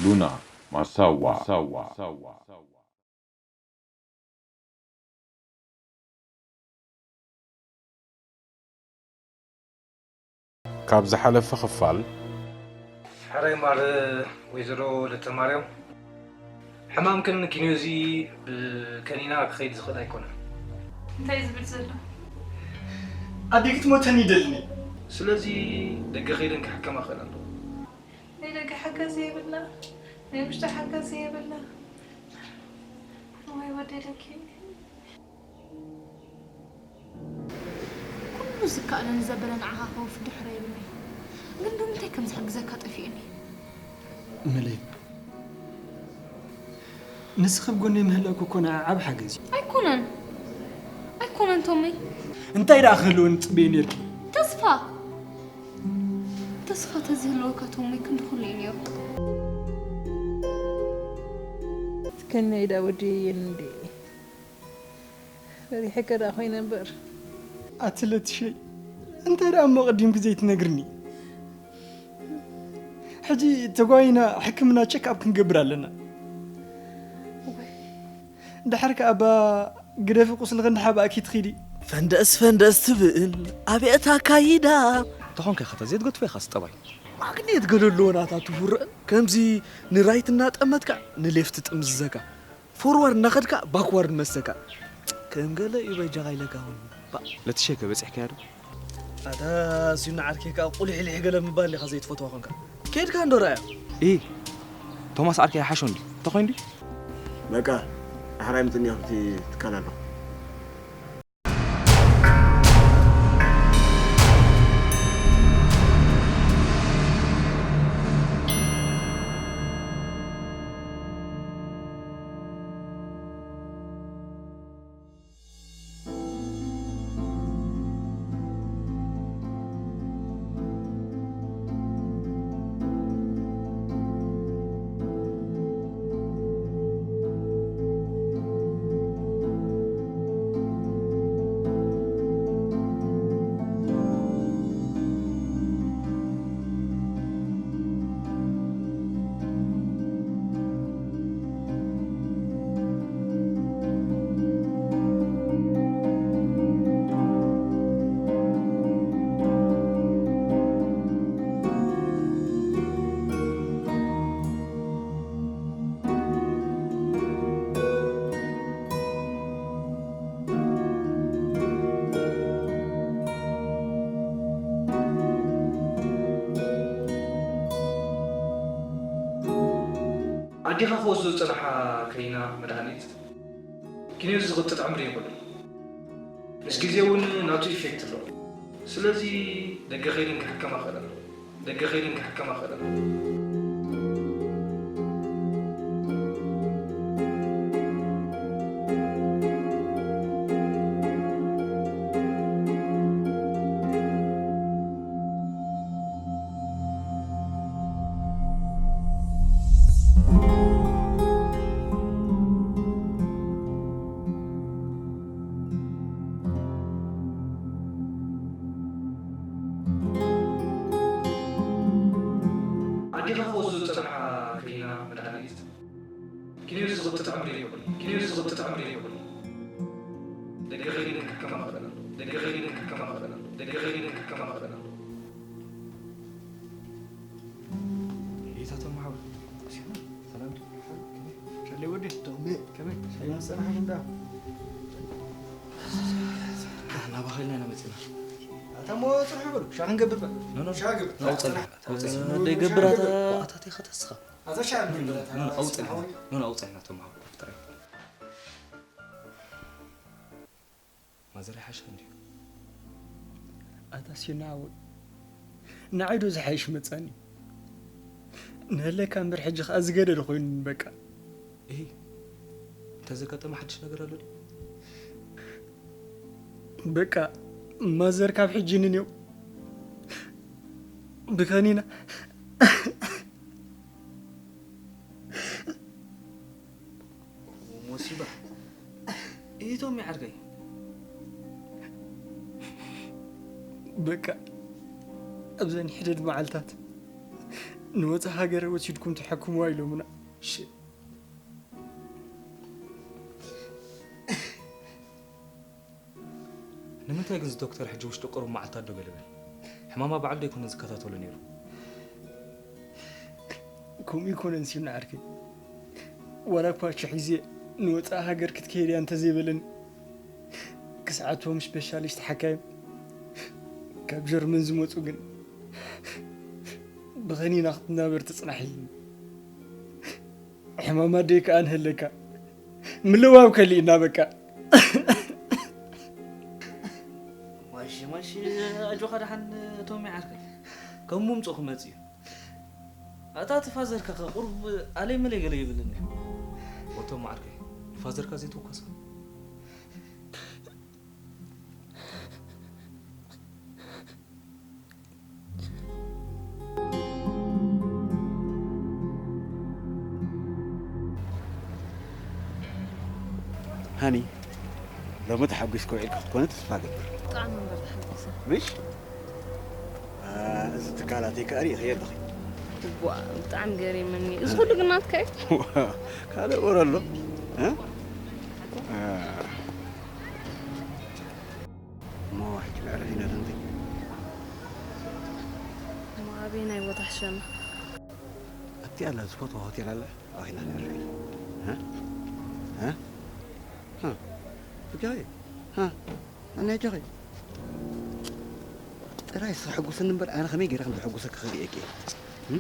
ሉና ማሳዋ። ካብ ዝሓለፈ ክፋል። ሕራይ ማር ወይዘሮ ለተማርያም፣ ሕማምክን ኪንዮዚ ብከኒና ክኸይድ ዝኽእል ኣይኮነን። እንታይ ዝብል ዘሎ? ኣደይ ክትሞተኒ ይደልኒ። ስለዚ ደገ ከይደን ክሕከማ ክእል ኣለዎ። ናይ ደገ ሓገዝ የብልና፣ ናይ ውሽጢ ሓገዝ የብልና። ወይ ወደለኪ። ኩሉ ዝከኣለኒ ዘበለ ንዓኻ ከወፊ ድሕረ ይብለኒ። ግን ብምንታይ ከም ዝሕግዘካ ጠፊኡኒ። መለይ፣ ንስኺ ኣብ ጎነይ ምህላውኪ እኮ ንዓይ ዓቢ ሓገዝ እዩ። ኣይኮነን፣ ኣይኮነን ቶመይ። እንታይ ደኣ ክህልወኒ ትጽበዪ ነርኪ? ተስፋ። ተስፋ ተዝህልወካ ቶመይ ክንዲ ኩሉ እዩ ነይሩ። እስከ ናይ ዳ ወዲ እንዴ? ፈሪሐ ከዳ ኮይነ እምበር። ኣቲ ለትሸይ፣ እንታይ ደኣ እሞ ቀዲምኪ ዘይትነግርኒ? ሕጂ ተጓይና ሕክምና ቸክ ኣፕ ክንገብር ኣለና። ድሓር ከኣ እባ ግደፊ ቁስልኺ እንዳሓባእኪ ትኺዲ። ፈንደስ ፈንደስ ትብል ኣቤት ኣካይዳ። ተኾንካ ኢኻ ዘይትገድፎ ኢኻ ስጠባይ። ማግኔት ገለ ኣለዎ ናታ ትውረን። ከምዚ ንራይት እናጠመትካ ንሌፍት ጥምዝዘካ። ፎርዋርድ እናኸድካ ባክዋርድ መሰካ። ከም ገለ እዩ በጃኻ ኢለካ እውን። ባ- ለትሸከ በጺሕካያ ዶ? ኣታ ሲና ዓርከይ ከኣ ቁሊሕሊሕ ገለ ምባል ኢኻ ዘይትፈትዋ ኾንካ። ኬድካ እንዶ ረኣያ። ኢ፣ ቶማስ ዓርከይ ይሓሾ እንዲ? ተኾይኑ ድዩ? በቃ፣ ዳሕራይ ምጽንዮ ክፍቲ ትካል ኣሎ። ኣዴኻ ክወስዶ ዝጸንሓ ከኒና መድሃኒት ኪንዮዚ ዝቕጥጥ ዕምሪ የብሉን። ምስ ግዜ እውን ናቱ ኢፌክት ኣለዎ። ስለዚ ደገ ከይደን ክሕከማ ክእል ኣለዎ። ደገ ከይደን ክሕከማ ክእል ኣለዎ። ኣዴኻ ክወስዶ ዝጸንሓ ከኒና መድሃኒት ኪንዮዚ ዝቕጥጥ ዕምሪ የብሉን። ኪንዮዚ ዝቕጥጥ ዕምሪ የብሉን። ደገ ከይደን ክሕከማ ክእል ኣለዎ። ደገ ከይደን ክሕከማ ክእል ኣለዎ። ደገ ከይደን ክሕከማ ክእል ኣለዎ። ጌታቶም ሓወይ፣ ሰላም ዶ? ሸለይ ወዲ፣ ቶሚ፣ ከመይ? ሰላም ጸናሕኩም ዳ? ናባኻ ኢልና ኢና መጺና። ኣታ እሞ ጽንሑ በሉ፣ ሻሂ ክንገብር በል። ኖ፣ ኖ፣ ኖ። ሻሂ ግብር። ናብኡ ጸንሕ፣ ናብኡ ጸንሕ። ሻሂ ግብር። ደይገብር ኣታ፣ ኣታ ተይኻ ተስኻ። ኣታ ሻሂ ግብር፣ ኣታ ኖ፣ ኖ፣ ናብኡ ጸንሕ። ኖ፣ ኖ፣ ናብኡ ጸንሕ፣ ናቶም ሓወይ፣ ፍጥረይ። ማዘር ይሓሻ እንድዩ። ኣታ ሲና ሓወይ፣ ንዓይ ዶ ዝሓይሽ መጻኒ? ንህለካ እምበር ሕጂ ከኣ ዝገደደ ኮይኑኒ በቃ። እሂ፣ እንተ ዘጋጠመ ሓድሽ ነገር ኣሎ ድዩ? በቃ ማዘር ካብ ሕጂ ንኔው ብከኒና ሞሲባ። ኢቶም ይዓርከይ። በቃ ኣብዘን ሕደድ መዓልታት ንወፃ ሃገር ወሲድኩም ተሓክምዋ ኢሎምና። ሽ- ንምንታይ ግን እዚ ዶክተር ሕጂ ውሽጢ ቅሩብ መዓልታት ዶ ገለ በል? ሕማማ ባዕሉ ዶ ኣይኮነን ዝከታተሎ ነይሩ? ከምኡ ይኮነን ሲምና ዓርከይ። ዋላ እኳ ሽሕ ግዜ ንወፃኢ ሃገር ክትከይድ እያ እንተዘይበለኒ፣ ክስዓቶም ስፔሻሊስት ሓካይም ካብ ጀርመን ዝመፁ ግን ብኸኒና ክትናበር ትፅናሕ እዩ። ሕማም ኣደይ ከኣ ንህለካ ምልዋብ ከሊእና በቃ። ማሽ ማሽ ኣጆኻ ደሓን ቶሚ ዓርከይ ከም ምምፅኡ ክመፅእ እዩ። ኣታ እቲ ፋዘርካ ከ ቁሩብ ኣለይ መለይ ገለ ይብልኒ። ወቶም ዓርከይ ንፋዘርካ ዘይትውከሶ። ሃኒ ሎሚ ተሓጒስኪ ውዒልኪ ክትኮኒ ተስፋ እገብር። ብጣዕሚ እምበር ተሓጒሰ። ምሽ? አ፣ እዚ ትካላተይ ከኣ ርኢኽዮ ኣለኺ። እዋ፣ ብጣዕሚ ገሪምኒ። እዚ ኩሉ ግን ናትካ እዩ? ካልእ ወረ ኣሎ? እ? አ። እሞ ሕጂ መዕረፊ ኢና ደንበይ። እሞ ኣበየናይ ቦታ ሕሸና? ኣብቲ ኣላ ዝፈትዋ ሆቴል ኣላ። ኣኺና ነዕርፍ። እ? እ? እ? እጃኺ? እ? ኣነ እጃኺ? ጥራይ እስኺ ሕጉስኒ እምበር ኣነ ከመይ ገይረ ከም ዘሐጉሰኪ ክርእየኪ እየ። እ?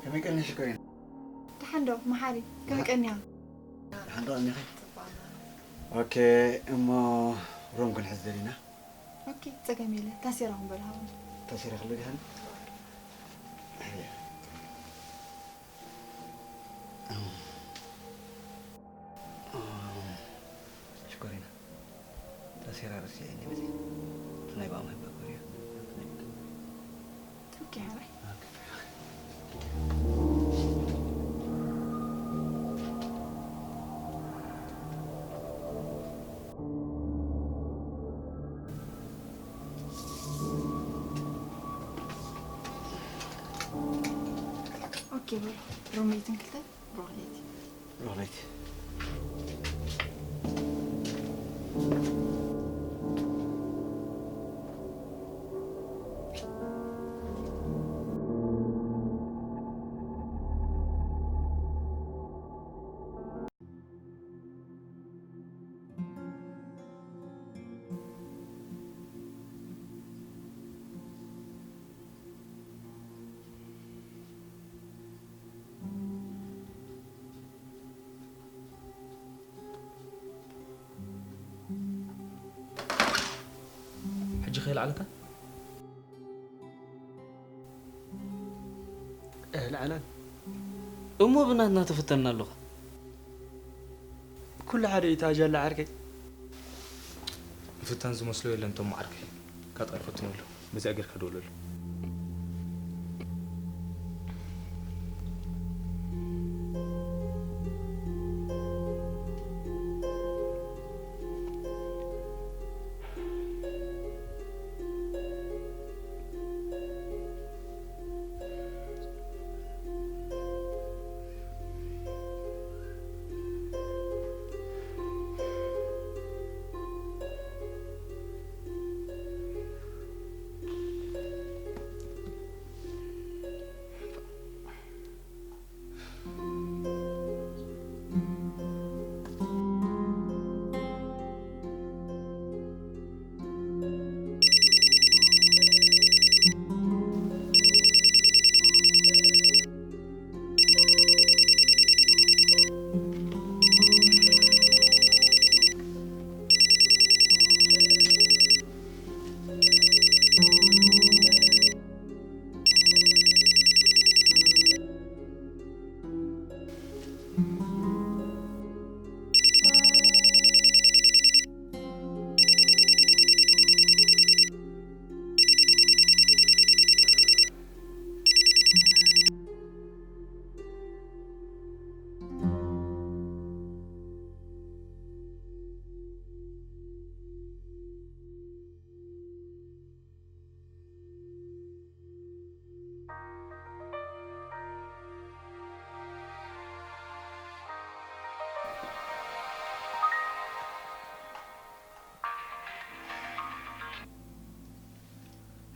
ከመይ ቀኒኺ ሽኮሪና? ደሓን ዶ መሓሪ? ከመይ ቀኒኻ? ደሓን ዶ ቀኒኺ? ኦኬ፣ እሞ ሮም ክንሕዝ ደሊና? ኦኬ፣ ጸገም የለ። ታሴራ ክንበል ሃቡና። ታሴራ ክልግሃን? ሽኮሪና፣ ታሴራ ረሲዐኒ በዚ። እቲ ናይ ብኣም ህበ ኮርያ። ኦኬ፣ ሓራይ። ኦኬ፣ በሉ። ሮሜትን ክልተን ብሩኽ ለይቲ። ብሩኽ ለይቲ። ሕጂ ከይልዓለካ? ኣይልዓላን። እሞ ብናትና ትፍተና ኣለኻ። ኩሉ ሓደ እዩ ታጃላ ዓርከይ። ምፍታን ዝመስሎ የለን ቶም ዓርከይ። ካጣር ፈትነሉ። በዚኣ ጌርካ ደውለሉ።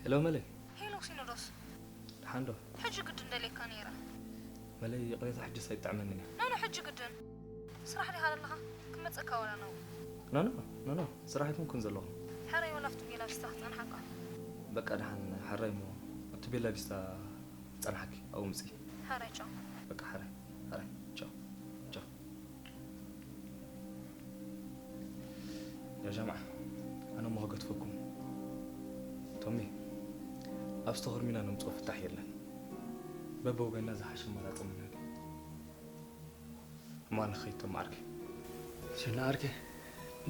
ሄሎ መለይ። ሄሎ ሲኖዶስ፣ ደሓን ዶ? ሕጂ ግድን ደልየካ ነይረ። መለይ፣ ይቕሬታ፣ ሕጅስ ኣይጥዕመንን እያ። ኖኖ፣ ሕጂ ግድን። ስራሕ ዲኻ ዘለኻ? ክመጸካ ወላ ነው? ኖኖ፣ ኖኖ፣ ስራሕ ኣይኮንኩን ዘለኹ። ሕራይ፣ ወላ ኣብቲ ቤላ ቪስታ ክጸንሓካ። በቃ ደሓን፣ ሕራይ እሞ ኣብቲ ቤላ ቪስታ ክጸንሓኪ ኣብኡ ምጺ። ሕራይ፣ ቻው። በቃ ሕራይ፣ ሕራይ፣ ቻው፣ ቻው። ያ ጀምዓ፣ ኣነ እሞ ክገድፈኩም። ቶሚ፣ ኣብ ስቶኽርሚና ነምጽኦ ፍታሕ የለን። በበወገንና ዝሓሸ ኣማራጺ ምንህግ። እሞ ኣነ ክኸይድ ቶም ዓርከይ። ሸና ዓርከይ፣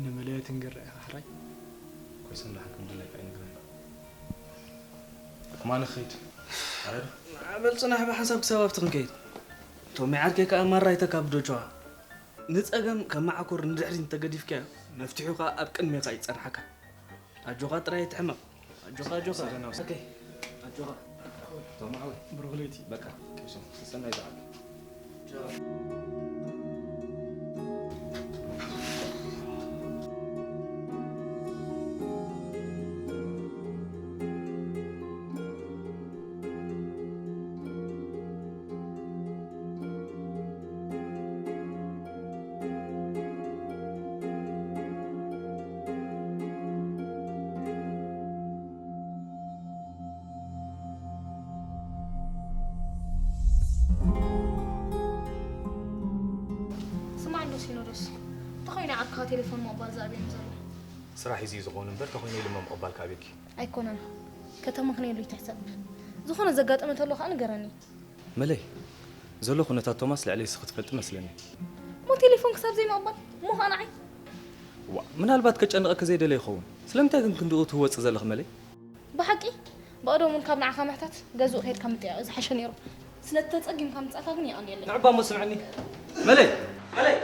ንመለየት ንገረ ኢኻ ሕራይ። ኮይሰም ደሓን ከም ድላይካ ኣይነግረን። እሞ ኣነ ክኸይድ። ኣረ ዶ? በል ጽናሕ ብሓንሳብ ክሳብ ኣብቲ ክንከይድ። ቶሚ ዓርከይ ከኣ ማራ ይተካብዶ ቸዋ። ንጸገም ከም መዓኮር ንድሕሪት እንተገዲፍካዮ፣ መፍትሒኡ ከኣ ኣብ ቅድሜኻ ይጸንሓካ። ኣጆኻ ጥራይ ኣይትሕመቕ። ኣጆኻ፣ ኣጆኻ። ሰላም። ኦኬ። ኣጆኻ። ቶም ዓወይ። ብሩኽ ለይቲ። በቃ፣ ቅብሶም። ሰናይ በዓል። ስማዕ እንዶ ሲኖዶስ፣ እንተኾይነ ዓርክኻ ቴሌፎን ምቕባል ዝኣብዮም ዘሎ። ስራሕ እዩ ዝኸውን እምበር፣ ተኾይነ ኢሉ ምቕባል ክኣብየኪ። ኣይኮነን፣ ከተመኽንየሉ ይትሕሰብ። ዝኾነ ዘጋጠመ ተሎ ከኣ ንገረኒ። መለይ፣ ዘሎ ኩነታት ቶማስ ልዕለይ እስኺ ትፈልጢ መስለኒ። እሞ ቴሌፎን ክሳብ ዘይምቕባል እሞ ከኣ ንዓይ? ዋ፣ ምናልባት ከጨንቐኪ ዘይደለ ይኸውን። ስለምንታይ ግን ክንድኡ ትወፂ ዘለኺ መለይ? ብሓቂ ብቐደሙ እውን ካብ ንዓኻ ምሕታት ገዝኡ ከይድካ ምጥያቕ ዝሓሸ ነይሩ። ስለ ተጸጊምካ ምጻእካ ግን የቐንየለይ። ንዕባ እሞ ስምዕኒ። መለይ! መለይ!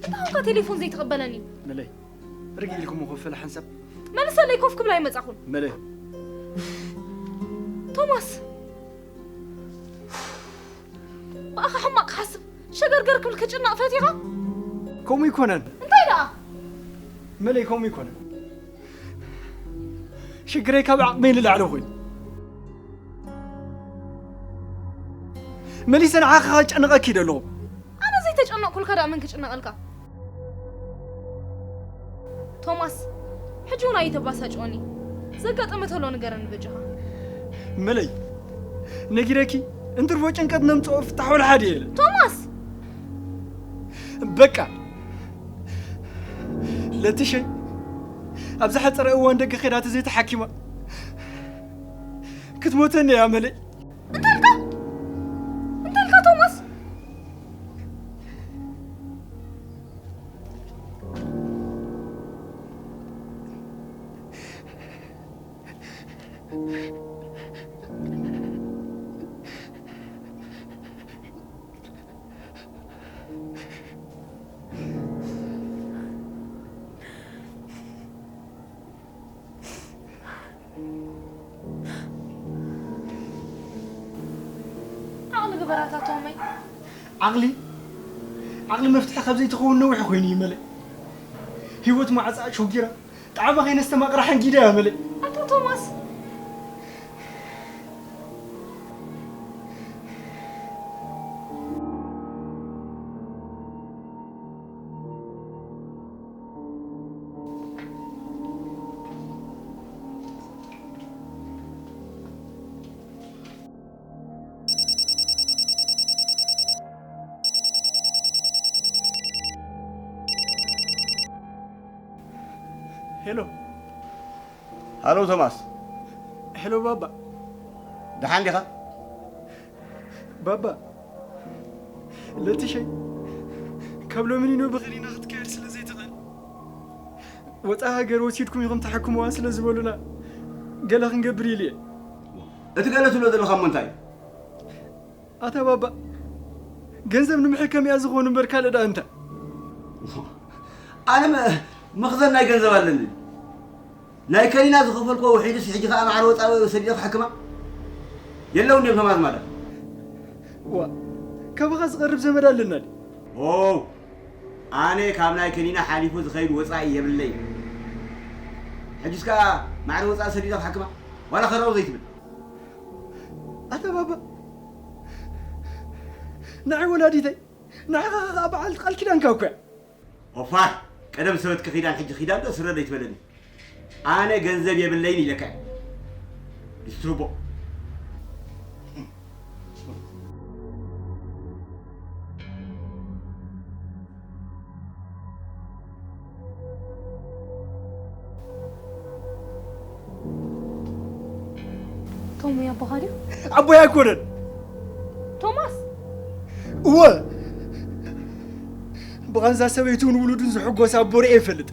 እንታይ ኾንካ ቴሌፎን ዘይትቕበለኒ? መለይ፣ ርግእ ኢልኩም ክፈል ሓንሳብ። መልሰለይ፣ ኮፍ ክብል ኣይመጻኹን። መለይ። ቶማስ፣ ብኣኻ ሕማቕ ክሓስብ ሸገርገር ክብል ክጭነቕ ፈቲኻ? ከምኡ ይኮነን። እንታይ ደኣ? መለይ፣ ከምኡ ይኮነን። ሽግረይ ካብ ዓቕመይ ንላዕሊ ኮይኑ፣ መሊሰ ንዓኻ ከጨንቐኪ ደለኹ። ኣነ ዘይተጨነቕኩልካ ደኣ መን ክጭነቐልካ? ቶማስ፣ ሕጂ እውን ኣይተባሳጭወኒ። ዘጋጠመ ተሎ ንገረኒ በጃኻ። መለይ፣ ነጊረኪ፣ እንትርፎ ጭንቀት ነምጽኦ ፍታሕ ወላ ሓደ የለን። ቶማስ! በቃ፣ ለትሸይ፣ ኣብ ዝሓጸረ እዋን ደገ ኸይዳ ተዘይተሓኪማ ክትሞተኒ እያ መለይ። እንተልካ? እንተልካ ቶማስ? ዓቕሊ ግበራታ ቶመይ። ዓቕሊ፣ ዓቕሊ መፍትሒ ካብ ዘይትኸውን ነዊሕ ኮይኑ እዩ መለይ። ህይወት ማዕፃ ሾጊራ፣ ጣዕማ ከይነስተማቕራ ሓንጊዳ እያ መለይ። ኣታ ቶማስ። ሄሎ። ሃሎ ቶማስ። ሄሎ ባባ። ደሓን ዲኻ? ባባ፣ ለትሸይ ካብ ሎሚ ኒኖ ብኸሊና ክትካየድ ስለ ዘይትኽእል፣ ወፃኢ ሃገር ወሲድኩም ኢኹም ተሓክምዋ ስለ ዝበሉና፣ ገለ ክንገብር ኢሉ እየ። እቲ ገለ ትብሎ ዘለኻ እሞ እንታይ እዩ? ኣታ ባባ፣ ገንዘብ ንምሕከም እያ ዝኾኑ እምበር ካልእ ደኣ እንታይ? ኣነ መ- መኽዘን ናይ ገንዘብ ኣለኒ። ናይ ከኒና ዝኸፈልኮ ውሒዱስ ሕጂ ከኣ ማዕረ ወፃኢ ሰዲደ ክሕክማ? የለውን ድዮም ቶማስ ማለት? ዋ፣ ካባኻ ዝቐርብ ዘመድ ኣለና ድዩ? ኦ፣ ኣነ ካብ ናይ ከኒና ሓሊፉ ዝኸይድ ወፃኢ የብለይ። ሕጅስ ከኣ ማዕረ ወፃኢ ሰዲደ ክሕክማ? ዋላ ከረው ዘይትብል? ኣታ ባባ፣ ንዓይ ወላዲተይ፣ ንዓኻ ኸኣ በዓል ቃል ኪዳንካ እኮ እያ። ኦፋ፣ ቀደም ሰበትኪ ኪዳን ሕጂ ኪዳን ዶ ስረ ዘይትበለኒ? ኣነ ገንዘብ የብለይን ኢለካ እየ። ዲስትሩቦ። ቶሙ ኣቦኻ ድዩ? ኣቦይ ኣይኮነን። ቶማስ? እወ፣ ብቓንዛ ሰበይቱን ውሉዱን ዝሕጎስ ኣቦ ርኤ ይፈልጥ።